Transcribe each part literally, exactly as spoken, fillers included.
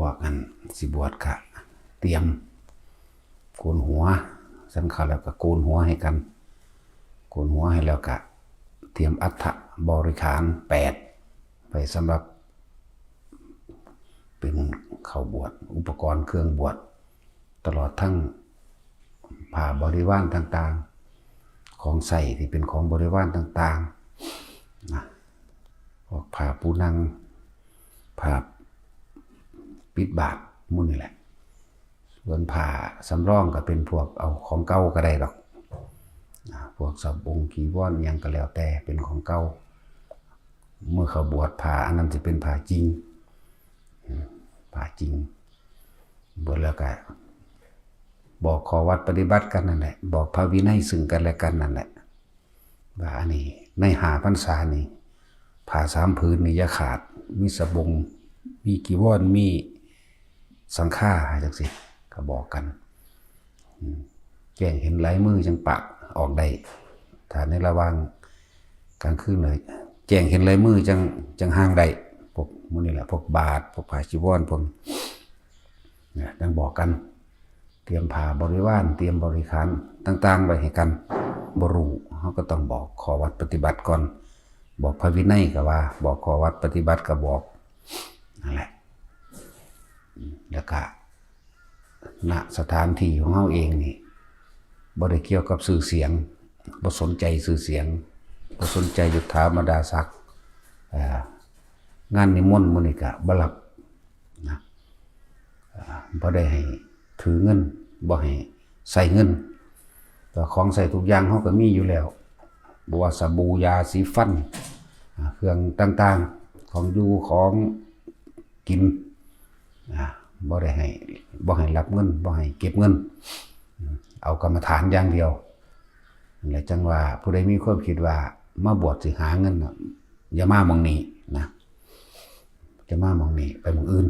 พวกนั้นสิบวชกะเตรียมโกนหัว สันเขาแล้วก็โกนหัวให้กัน โกนหัวให้แล้วก็เตรียมอัฐบริขารแปด ไปสำหรับเป็นเข้าบวช อุปกรณ์เครื่องบวช ตลอดทั้งผ้าบริวารต่างๆ ของใช้ที่เป็นของบริวารต่างๆนะ พวกผ้าปูนั่ง ผ้าปิดบาทหมู่นี่แหละ ส่วนผ้าสำรองก็เป็นพวกเอาของเก่าก็ได้ดอกนะ พวกสบงจีวรอิหยังก็แล้วแต่เป็นของเก่า เมื่อเขาบวชผ้าอันนั้นจะเป็นผ้าจริง ผ้าจริง บวชแล้วก็บอกข้อวัดปฏิบัติกันนั่นแหละ บอกพระวินัยซึ่งกันและกันนั่นแหละ ว่าอันนี้ในห้าพรรษานี่ ผ้าสามผืนนี่อย่าขาด มีสบง มีจีวร มีสังฆาจังซี่ ก็บอกกัน อืม แจ้งเห็นลายมือจังปะออกได้ ถ้าในระหว่างกลางคืนเลย แจ้งเห็นลายมือจัง จังห่างได้ พวกหมู่นี่แหละ พวกบาตร พวกผ้าจีวร พวก เนี่ย จังบอกกัน เตรียมผ้าบริวาร เตรียมบริขารต่างๆ ไว้ให้กัน บ่รู้ เฮาก็ต้องบอกข้อวัดปฏิบัติก่อน บอกพระวินัยก็ว่า บอกข้อวัดปฏิบัติก็บอก นั่นแหละ แล้วก็ ณ สถานที่ของเฮาเองนี่ บ่ได้เกี่ยวกับชื่อเสียง บ่สนใจชื่อเสียง บ่สนใจยศถาบรรดาศักดิ์ เอ่อ งานนิมนต์หมู่นี้ก็บ่รับนะ เอ่อ บ่ได้ให้ถือเงิน บ่ให้ใช้เงิน แต่ของใช้ทุกอย่างเฮาก็มีอยู่แล้ว บ่ว่าสบู่ ยาสีฟัน อ่า เครื่องต่างๆ ของอยู่ของกิน อ่า บ่ได้ให้ บ่ให้รับเงิน บ่ให้เก็บเงิน อืม เอากรรมฐานอย่างเดียว นั่นแหละจังว่าผู้ใดมีความคิดว่ามาบวชสิหาเงินน่ะ อย่ามาหม่องนี้นะ อย่ามาหม่องนี้ ไปหม่องอื่น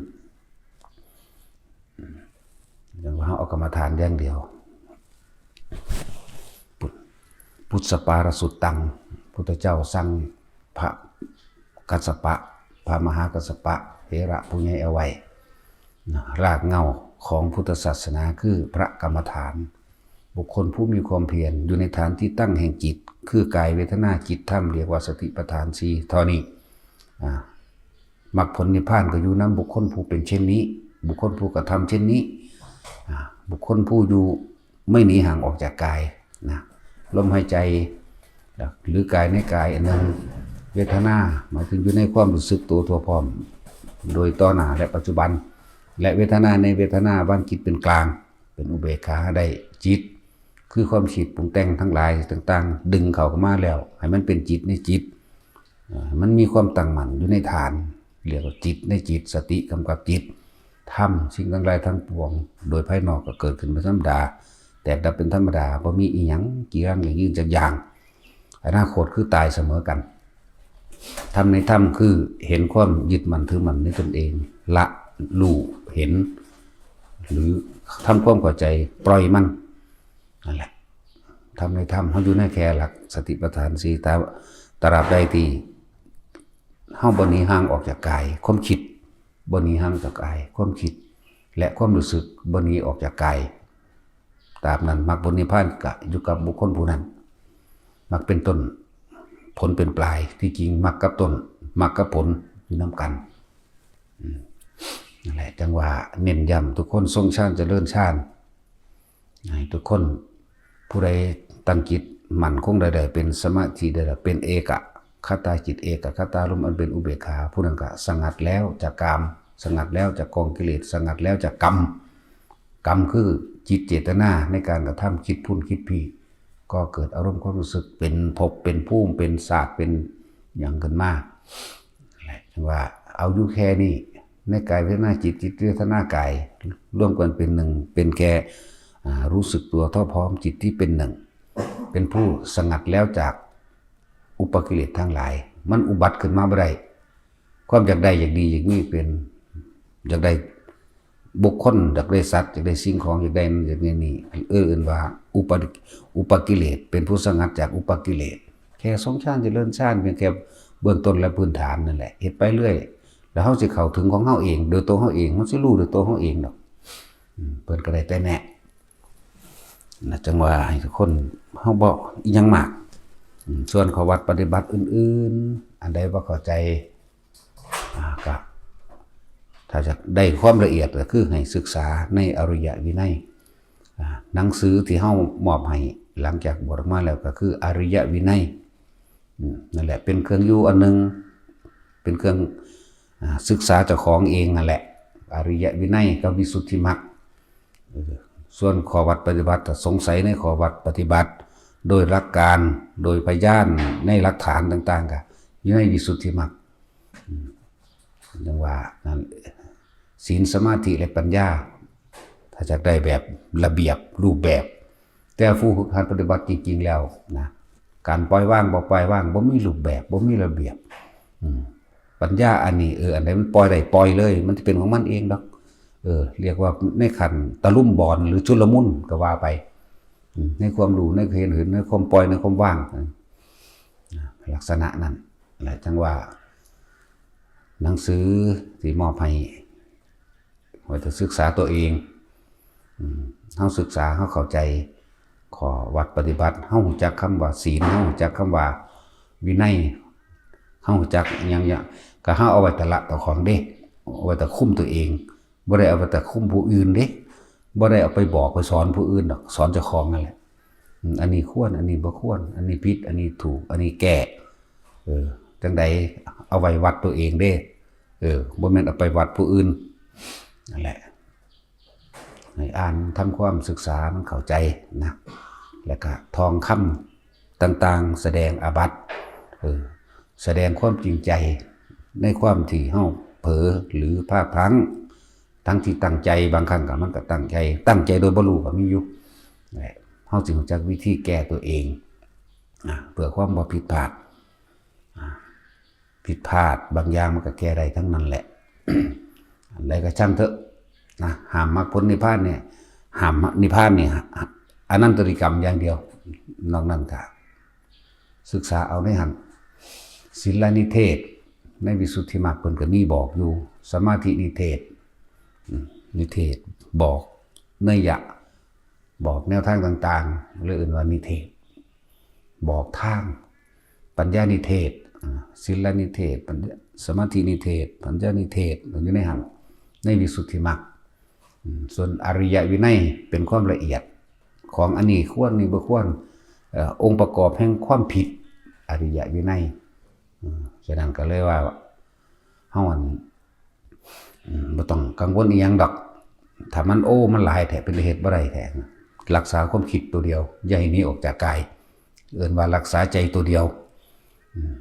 จังว่าเฮาเอากรรมฐานอย่างเดียว ปุ ปุสสปาลสุตตัง พุทธเจ้าสั่งพระกัสสปะ พระมหากัสสปะเถระผู้ใหญ่เอาไว้นะ รากเหง้าของพุทธศาสนาคือพระกรรมฐาน บุคคลผู้มีความเพียรอยู่ในฐานที่ตั้งแห่งจิต คือกายเวทนาจิตธรรม เรียกว่าสติปัฏฐานสี่ เท่านี้ อ่า มรรคผลนิพพานก็อยู่นำบุคคลผู้เป็นเช่นนี้ บุคคลผู้กระทำเช่นนี้ อ่า บุคคลผู้อยู่ไม่หนีห่างออกจากกายนะ ลมหายใจ หรือกายในกายอันหนึ่ง เวทนา หมายถึงอยู่ในความรู้สึกตัวทั่วพร้อม โดยต่อหน้าและปัจจุบัน และเวทนาในเวทนา วางจิตเป็นกลาง เป็นอุเบกขาได้ จิต คือความคิดปรุงแต่งทั้งหลายต่างๆ ดึงเข้ามาแล้ว ให้มันเป็นจิตในจิต อ่า มันมีความตั้งมั่นอยู่ในฐาน เรียกว่าจิตในจิต สติกำกับจิต ธรรม สิ่งทั้งหลายทั้งปวง โดยภายนอกก็เกิดขึ้นเป็นธรรมดา แตกดับเป็นธรรมดา บ่มีอีหยัง กีรังยั่งยืนจักอย่าง อนาคตคือตายเสมอกัน ธรรมในธรรมคือเห็นความยึดมั่นถือมั่นในตนเอง ละ รู้ เห็น หรือทำความเข้าใจ ปล่อยมัน นั่นแหละ ธรรมในธรรม เฮาอยู่ในแค่หลักสติปัฏฐานสี่ ตราบ ตราบใดที่เฮาบ่หนีห่างออกจากกาย ความคิดบ่หนีห่างจากกาย ความคิด และความรู้สึกบ่หนีออกจากกาย ตราบนั้นมรรคผลนิพพานก็อยู่กับบุคคลผู้นั้น มรรคเป็นต้น ผลเป็นปลาย ที่จริงมรรคกับต้น มรรคกับผลอยู่นำกัน อืม นั่นแหละ จังว่าเน้นย้ำทุกคนทรงฌานเจริญฌาน ให้ทุกคนผู้ใดตั้งจิตมั่นคงได้ ได้เป็นสมาธิได้ เป็นเอกคตาจิต เอกคตารมณ์อันเป็นอุเบกขา ผู้นั้นก็สงัดแล้วจากกาม สงัดแล้วจากกองกิเลส สงัดแล้วจากกรรม กรรมคือจิตเจตนาในการกระทำ คิดพุ้นคิดพี้ ก็เกิดอารมณ์ความรู้สึกเป็นภพเป็นภูมิ เป็นชาติ เป็นหยังขึ้นมา นั่นแหละ จังว่าเอาอยู่แค่นี้ ในกายเวทนาจิต จิตเวทนากาย รวมกันเป็นหนึ่ง เป็นแค่ อ่า รู้สึกตัวเท่าพร้อมจิตที่เป็นหนึ่ง เป็นผู้สงัดแล้วจากอุปกิเลสทั้งหลาย มันอุบัติขึ้นมาบ่ได้ ความอยากได้อยากดีอยากมีเป็น อยากได้บุคคล อยากได้สัตว์ อยากได้สิ่งของ อยากได้นั่นอยากได้นี่ เอิ้นว่าอุป อุปกิเลส เป็นผู้สงัดจากอุปกิเลส แค่ทรงฌานเจริญฌานเพียงแค่เบื้องต้นและพื้นฐานนั่นแหละ เฮ็ดไปเรื่อย แล้วเฮาสิเข้าถึงของเฮาเอง โดยตัวเฮาเอง เฮาสิรู้โดยตัวเฮาเองดอก อืม เพิ่นก็ได้แต่แนะ นะ จั่งว่าให้ทุกคน เฮาบ่อิหยังมาก อืม ส่วนข้อวัดปฏิบัติอื่นๆ อันใดบ่เข้าใจ อ่า ก็ ถ้าจะได้ความละเอียดก็คือให้ศึกษาในอริยวินัย อ่า หนังสือที่เฮามอบให้หลังจากบวชออกมาแล้วก็คืออริยวินัย อืม นั่นแหละ เป็นเครื่องอยู่อันหนึ่ง เป็นเครื่อง อ่า ศึกษาเจ้าของเองนั่นแหละ อริยวินัยกับวิสุทธิมรรค เออ ส่วนข้อวัดปฏิบัติ ถ้าสงสัยในข้อวัดปฏิบัติ โดยหลักการ โดยพยานในหลักฐานต่างๆ ก็อยู่ในวิสุทธิมรรค อืม จั่งว่านั่น ศีล สมาธิ และปัญญา ถ้าอยากได้แบบระเบียบรูปแบบ แต่ผู้ฝึกหัดปฏิบัติจริงๆ แล้วนะ การปล่อยวาง บ่ปล่อยวาง บ่มีรูปแบบ บ่มีระเบียบ อืม ปัญญาอันนี้ เออ อันใดมันปล่อยได้ ปล่อยเลย มันจะเป็นของมันเองดอก เออ เรียกว่าในขั้นตะลุมบอลหรือชุลมุนก็ว่าไป อืม ในความรู้ ในเห็น เห็น ในความปล่อย ในความวาง อืม ลักษณะนั้นแหละ จั่งว่า หนังสือที่มอบให้ ไว้แต่ศึกษาตัวเอง อืม เฮาศึกษา เฮาเข้าใจข้อวัดปฏิบัติ เฮารู้จักคำว่าศีล เฮารู้จักคำว่าวินัย เฮารู้จักอิหยังเนี่ย ก็เฮาเอาไว้แต่ละตัวของเด้ เอาไว้แต่คุมตัวเอง บ่ได้เอาไว้แต่คุมผู้อื่นเด้ บ่ได้เอาไปบอกไปสอนผู้อื่นดอก สอนเจ้าของนั่นแหละ อืม อันนี้ควร อันนี้บ่ควร อันนี้ผิด อันนี้ถูก อันนี้แก้ เออ จั่งใดเอาไว้วัดตัวเองเด้ เออ บ่แม่นเอาไปวัดผู้อื่น นั่นแหละ ให้อ่านทำความศึกษามันเข้าใจนะ แล้วก็ท่องคำต่างๆ แสดงอาบัติ เออ แสดงความจริงใจในความที่เฮาเผลอหรือพลาดพลั้ง ทั้งที่ตั้งใจ บางครั้งก็มันก็ตั้งใจ ตั้งใจโดยบ่รู้ก็มีอยู่ แหละ เฮาจึงรู้จักวิธีแก้ตัวเอง นะ เพื่อความบ่ผิดพลาด อ่า ผิดพลาดบางอย่างมันก็แก้ได้ทั้งนั้นแหละ อันใดก็ช่างเถอะนะ ห้ามมรรคผลนิพพานเนี่ย ห้ามนิพพานเนี่ย อนันตริยกรรมอย่างเดียว นอกนั้นก็ศึกษาเอาในหั้น ศีลนิเทศ ในวิสุทธิมรรคเพิ่นก็มีบอกอยู่ สมาธินิเทศ อืม นิเทศ บอกนัยยะ บอกแนวทางต่างๆ เลยเอิ้นว่านิเทศ บอกทาง ปัญญานิเทศ อ่า ศีลนิเทศ ปัญญา สมาธินิเทศ ปัญญานิเทศ อยู่ในหั้น ในวิสุทธิมรรค อืม ส่วนอริยวินัยเป็นความละเอียด ของอันนี้ควร นี่บ่ควร เอ่อ องค์ประกอบแห่งความผิด อริยวินัย อืม ฉะนั้นก็เลยว่า เฮาอัน อืม บ่ต้องกังวลอิหยังดอก ถ้ามัน โอ้ มันหลายแท้ เป็นเหตุบ่ได้แท้ รักษาความคิดตัวเดียว อย่าให้หนีออกจากกาย เอิ้นว่ารักษาใจตัวเดียว อืม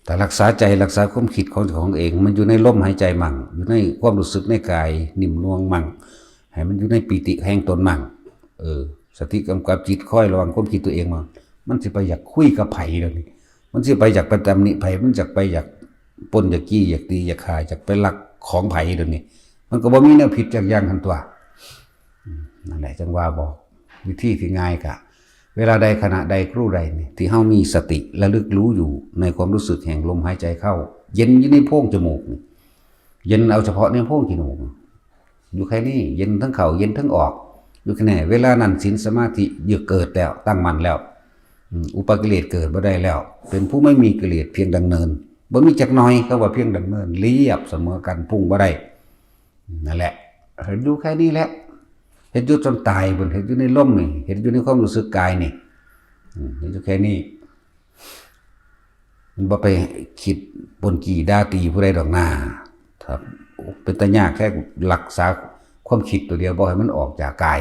ถ้ารักษาใจ รักษาความคิดของเจ้าของเอง มันอยู่ในลมหายใจมั่ง อยู่ในความรู้สึกในกาย นิ่มนวลมั่ง ให้มันอยู่ในปีติแห่งตนมั่ง เออ สติกำกับจิต คอยระวังความคิดตัวเองมั่ง มันสิไปอยากคุยกับไผเดี๋ยวนี้ มันสิไปอยากไปตำหนิไผ มันอยากไปอยากป้น อยากจี้ อยากตี อยากฆ่า อยากไปลักของไผเดี๋ยวนี้ มันก็บ่มีแนวผิดจักอย่างหั้นตั๊ว อืม นั่นแหละ จั่งว่าบอก วิธีที่ง่ายกะ เวลาใด ขณะใด ครู่ใดนี่ ที่เฮามีสติระลึกรู้อยู่ในความรู้สึกแห่งลมหายใจเข้า เย็นอยู่ในโพรงจมูกนี่ เย็นเอาเฉพาะในโพรงจมูก อยู่แค่นี้ เย็นทั้งเข้า เย็นทั้งออก อยู่แค่นี้ เวลานั้นศีลสมาธิเยือกเกิดแล้ว ตั้งมั่นแล้ว อืม อุปกิเลสเกิดบ่ได้แล้ว เป็นผู้ไม่มีกิเลสเพียงดังเนิน บ่มีจักหน่อย เขาว่าเพียงดังเนิน เรียบเสมอกัน พุ่งบ่ได้ นั่นแหละ เฮ็ดอยู่แค่นี้แหละ เฮ็ดอยู่จนตายพุ้น เฮ็ดอยู่ในลมนี่ เฮ็ดอยู่ในความรู้สึกกายนี่ อืม เฮ็ดอยู่แค่นี้ มันบ่ไปคิดป้นจี้ด่าตีผู้ใดดอกนา ถ้าเป็นตายากแค่รักษาความคิดตัวเดียว บ่ให้มันออกจากกาย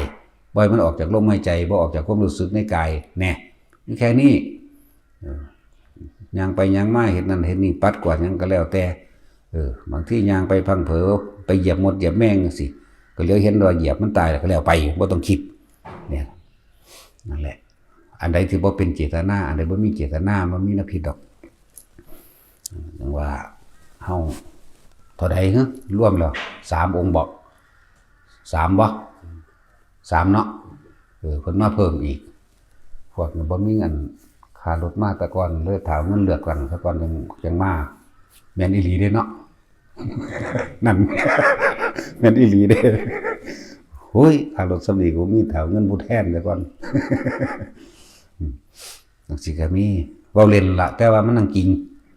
บ่ให้มันออกจากลมหายใจ บ่ออกจากความรู้สึกในกาย แน่ มีแค่นี้ เออ ย่างไปย่างมา เฮ็ดนั่นเฮ็ดนี่ ปัดกวาดหยังก็แล้วแต่ เออ บางทีย่างไปพลั้งเผลอ ไปเหยียบมดเหยียบแมงจั่งซี้ ก็เหลียวเห็นว่าเหยียบมันตายแล้วก็แล้วไป บ่ต้องคิด เนี่ย นั่นแหละ อันใดที่บ่เป็นเจตนา อันใดบ่มีเจตนา มันมีแนวผิดดอก จั่งว่าเฮาเท่าใดฮะ รวมแล้ว สามองค์บ่ สามบ่ สามเนาะ เออ เพิ่นมาเพิ่มอีก พวกนี้บ่มีเงินค่ารถมาแต่ก่อน เลยถามเงินเลือกตั้งซะก่อน จั่ง จั่งมา แม่นอีหลีเด้เนาะ นั่น แม่นอีหลีเด้ โอ้ย ค่ารถส่ำนี้กูมี ถ้าเอาเงินผู้แทนซะก่อน จั่งซี้ก็มี เว้าเล่นล่ะ แต่ว่ามันหยังจริง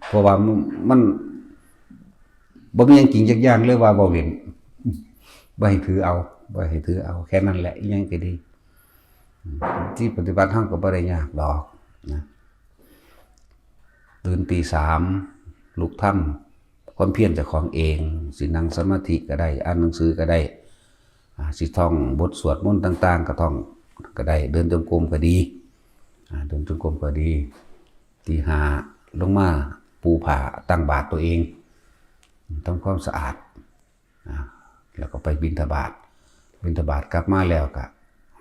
เพราะว่ามัน มัน บ่มีหยังจริงจักอย่างเลย ว่าเว้าเล่น บ่ให้ถือเอา บ่ให้ถือเอา แค่นั้นแหละ อีหยังก็ดี ที่ปฏิบัติเฮาก็บ่ได้ยากดอกนะ ตื่นตีสาม ลุกทำความเพียรเจ้าของเอง สินั่งสมาธิก็ได้ อ่านหนังสือก็ได้ อ่า สิท่องบทสวดมนต์ต่างๆ ก็ท่องก็ได้ เดินจงกรมก็ดี อ่า เดินจงกรมก็ดี ตีห้า ลงมาปูผ้าตั้งบาตรตัวเอง ทำความสะอาด อ่า แล้วก็ไปบิณฑบาต บิณฑบาตกลับมาแล้วก็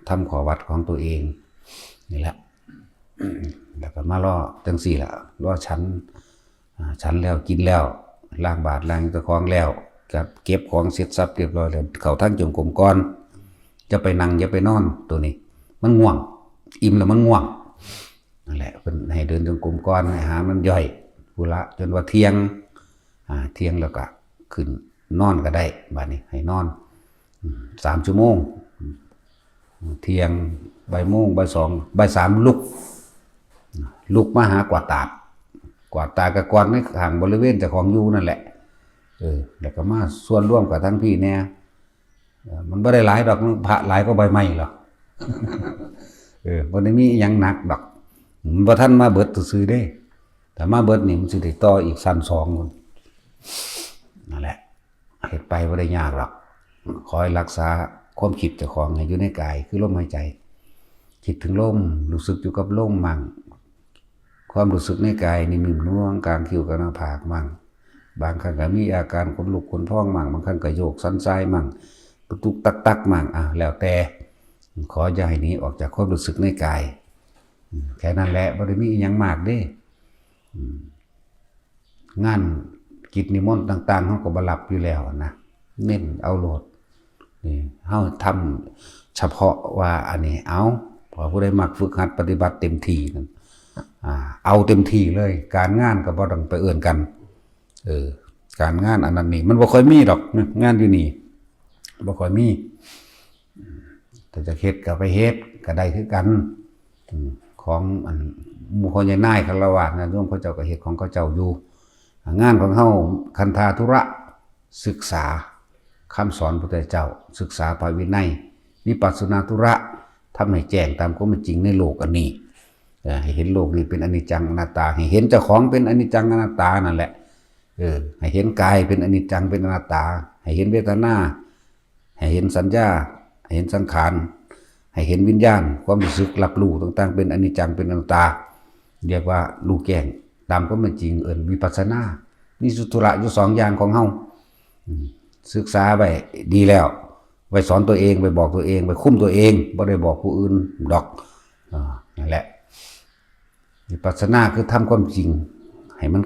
ทำข้อวัดของตัวเองนี่แหละ แล้วก็มารอจั่งซี้ล่ะ รอฉัน อ่า ฉันแล้วกินแล้ว ล้างบาตรล้างเจ้าของแล้ว ก็เก็บของเสร็จสับเรียบร้อยแล้ว เข้าทางจงกรมก่อน อย่าไปนั่ง อย่าไปนอน ตัวนี้ มันง่วง อิ่มแล้วมันง่วง นั่นแหละ เพิ่นให้เดินจงกรมก่อน ให้อาหารมันย่อยพุ้นละ จนว่าเที่ยง อ่า เที่ยงแล้วก็ขึ้นนอนก็ได้ บัดนี้ให้นอน อืม สามชั่วโมง เที่ยง บ่ายโมง บ่ายสอง บ่ายสามลุก ลุกมาหากวาดตาด กวาดตาดก็กวาดในข้างบริเวณเจ้าของอยู่นั่นแหละ เออ แล้วก็มาส่วนร่วมกับทั้งพี่แน่ เออ มันบ่ได้หลายดอก พระหลายกว่าใบไม้หรอก เออ บ่ได้มีอิหยังหนักดอก มันบ่ทันมาเบิดซื่อๆเด้ ถ้ามาเบิดนี่มันสิได้ต่ออีกชั้นสองพุ้น นั่นแหละ เฮ็ดไปบ่ได้ยากหรอก ขอให้รักษาความคิดเจ้าของให้อยู่ในกาย คือลมหายใจ คิดถึงลม รู้สึกอยู่กับลมมั่ง ความรู้สึกในกายนี่นิ่มนวล กลางคิ้วกับหน้าผากมั่ง บางครั้งก็มีอาการขนลุกขนพองมั่ง บางครั้งก็โยกสันทรายมั่ง ตุกๆตักๆมั่ง อ่ะ แล้วแต่ ขออย่าให้หนีออกจากความรู้สึกในกาย อืม แค่นั้นแหละ บ่ได้มีอิหยังมากเด้ อืม งานกิจนิมนต์ต่างๆ เฮาก็บ่รับอยู่แล้วนะ เน้นเอาโลด นี่ เฮาทำเฉพาะว่าอันนี้ เอา พอผู้ใดมักฝึกหัดปฏิบัติเต็มที่นั่น อ่า เอาเต็มที่เลย การงานก็บ่ต้องไปเอิ้นกัน เออ การงานอันนั้นนี่ มันบ่ค่อยมีดอกนะ งานอยู่นี่ บ่ค่อยมี ถ้าจะเฮ็ดก็ไปเฮ็ดก็ได้คือกัน อืม ของอันหมู่พ่อใหญ่นายฆราวาสญาติโยมเขาเจ้าก็เฮ็ดของเขาเจ้าอยู่ งานของเฮา คันธาธุระ ศึกษาคำสอนพุทธเจ้า ศึกษาพระวินัย วิปัสสนาธุระ ทำให้แจ้งตามความเป็นจริงในโลกอันนี้ เออ ให้เห็นโลกนี้เป็นอนิจจังอนัตตา ให้เห็นเจ้าของเป็นอนิจจังอนัตตานั่นแหละ เออ ให้เห็นกายเป็นอนิจจังเป็นอนัตตา ให้เห็นเวทนา ให้เห็นสัญญา ให้เห็นสังขาร ให้เห็นวิญญาณ ความรู้สึกรับรู้ต่างๆ เป็นอนิจจังเป็นอนัตตา เรียกว่ารู้แจ้งตามความเป็นจริง เอิ้นวิปัสสนา มีสุธุระอยู่สองอย่างของเฮา อืม ศึกษาไว้ดีแล้ว ไว้สอนตัวเอง ไว้บอกตัวเอง ไว้คุมตัวเอง บ่ได้บอกผู้อื่นดอก อ่า นั่นแหละ วิปัสสนาคือทำความจริง ให้มัน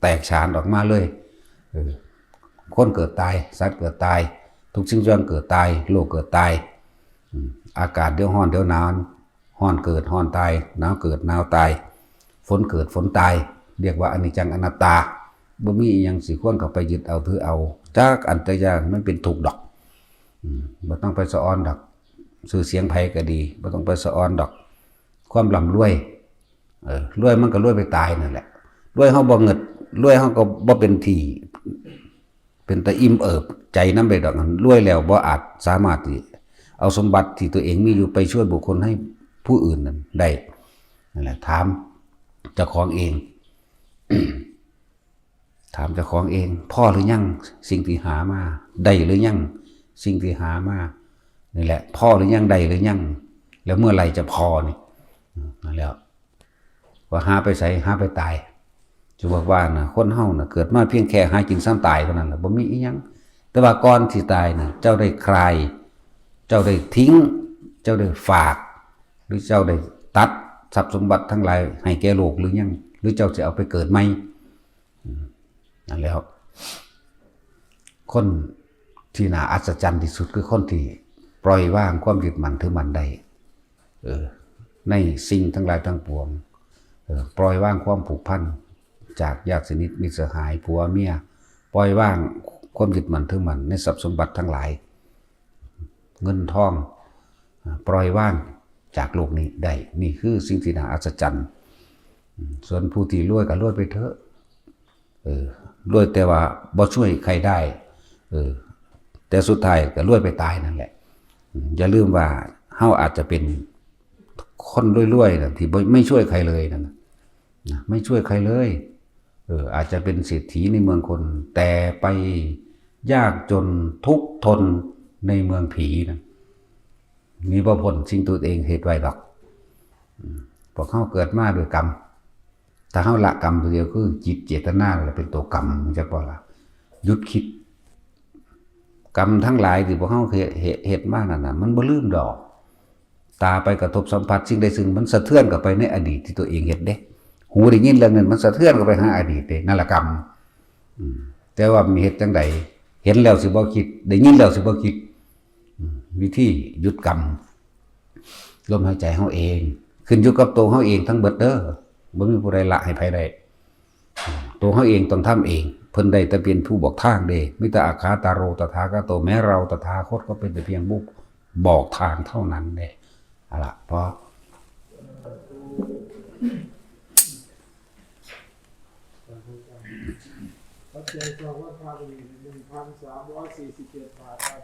แตกฉานออกมาเลย เออ คนเกิดตาย สัตว์เกิดตาย ทุกสิ่งทุกอย่างเกิดตาย โลกเกิดตาย อืม อากาศเดี๋ยวร้อนเดี๋ยวหนาว ร้อนเกิดร้อนตาย หนาวเกิดหนาวตาย ฝนเกิดฝนตาย เรียกว่าอนิจจังอนัตตา บ่มีอิหยังสิควรเข้าไปยึดเอาถือเอา จักอันจักอย่าง มันเป็นทุกข์ดอก อืม บ่ต้องไปสะออนดอก ชื่อเสียงไผก็ดี บ่ต้องไปสะออนดอก ความร่ำรวย เออ รวยมันก็รวยไปตายนั่นแหละ รวยเฮาบ่เงิด รวยเฮาก็บ่เป็นที่ เป็นตาอิ่มเอิบใจนำได้ดอก รวยแล้วบ่อาจสามารถที่เอาสมบัติที่ตัวเองมีอยู่ไปช่วยบุคคลให้ผู้อื่นนั้นได้ นั่นแหละ ถามเจ้าของเอง ถามเจ้าของเอง พอหรือยังสิ่งที่หามา ได้หรือยังสิ่งที่หามา นี่แหละ พอหรือยัง ได้หรือยัง แล้วเมื่อไหร่จะพอนี่ อืม นั่นแหละ ว่าหาไปไส หาไปตาย จะบอกว่านะ คนเฮานะ เกิดมาเพียงแค่หากินซ่ำตายเท่านั้นแหละ บ่มีอิหยัง แต่ว่าก่อนสิตายนะ เจ้าได้คลาย เจ้าได้ทิ้ง เจ้าได้ฝาก หรือเจ้าได้ตัดทรัพย์สมบัติทั้งหลายให้แก่โลกหรือยัง หรือเจ้าสิเอาไปเกิดใหม่ อืม นั่นแหละ คนที่น่าอัศจรรย์ที่สุดคือคนที่ปล่อยวางความยึดมั่นถือมั่นได้ เออ ในสิ่งทั้งหลายทั้งปวง เออ ปล่อยวางความผูกพันจากญาติสนิทมิตรสหาย ผัวเมีย ปล่อยวางความยึดมั่นถือมั่นในทรัพย์สมบัติทั้งหลาย เงินทอง ปล่อยวางจากโลกนี้ได้ นี่คือสิ่งที่น่าอัศจรรย์ ส่วนผู้ที่รวยก็รวยไปเถอะ เออ รวยแต่ว่าบ่ช่วยใครได้ เออ แต่สุดท้ายก็รวยไปตายนั่นแหละ อย่าลืมว่าเฮาอาจจะเป็นคนรวยๆนะที่บ่ ไม่ช่วยใครเลยนั่นนะ นะ ไม่ช่วยใครเลย เออ อาจจะเป็นเศรษฐีในเมืองคน แต่ไปยากจนทุกข์ทนในเมืองผีนะ หนีบ่พ้นสิ่งตัวเองเฮ็ดไว้ดอก อืม พวกเฮาเกิดมาด้วยกรรม ถ้าเฮาละกรรมตัวเดียวคือจิตเจตนาแหละเป็นตัวกรรม รู้จักบ่ล่ะ หยุดคิด กรรมทั้งหลายที่พวกเฮาเฮ็ด เฮ็ด เฮ็ดมานั่นน่ะ มันบ่ลืมดอก ตาไปกระทบสัมผัสสิ่งใดซึ่งมันสะเทือนเข้าไปในอดีตที่ตัวเองเฮ็ดเด้ หูได้ยินเรื่องนั้นมันสะเทือนเข้าไปหาอดีตเด้ นั่นล่ะกรรม อืม แต่ว่ามันเฮ็ดจั่งใด เห็นแล้วสิบ่คิด ได้ยินแล้วสิบ่คิด อืม วิธีหยุดกรรม ลมหายใจเฮาเอง ขึ้นอยู่กับตัวเฮาเองทั้งเบิดเด้อ บ่มีผู้ใดละให้ไผได้ ตัวเฮาเองต้องทำเอง เพิ่นได้แต่เป็นผู้บอกทางเด้ มีแต่ อักขาตาโร ตถาคโต แม้เราตถาคตก็เป็นแต่เพียงผู้บอกทางเท่านั้นเด้ เอาล่ะ พอ ปัจจัยสองวัดพระบุรีหนึ่งพันสามร้อยสี่สิบเจ็ดบาทครับ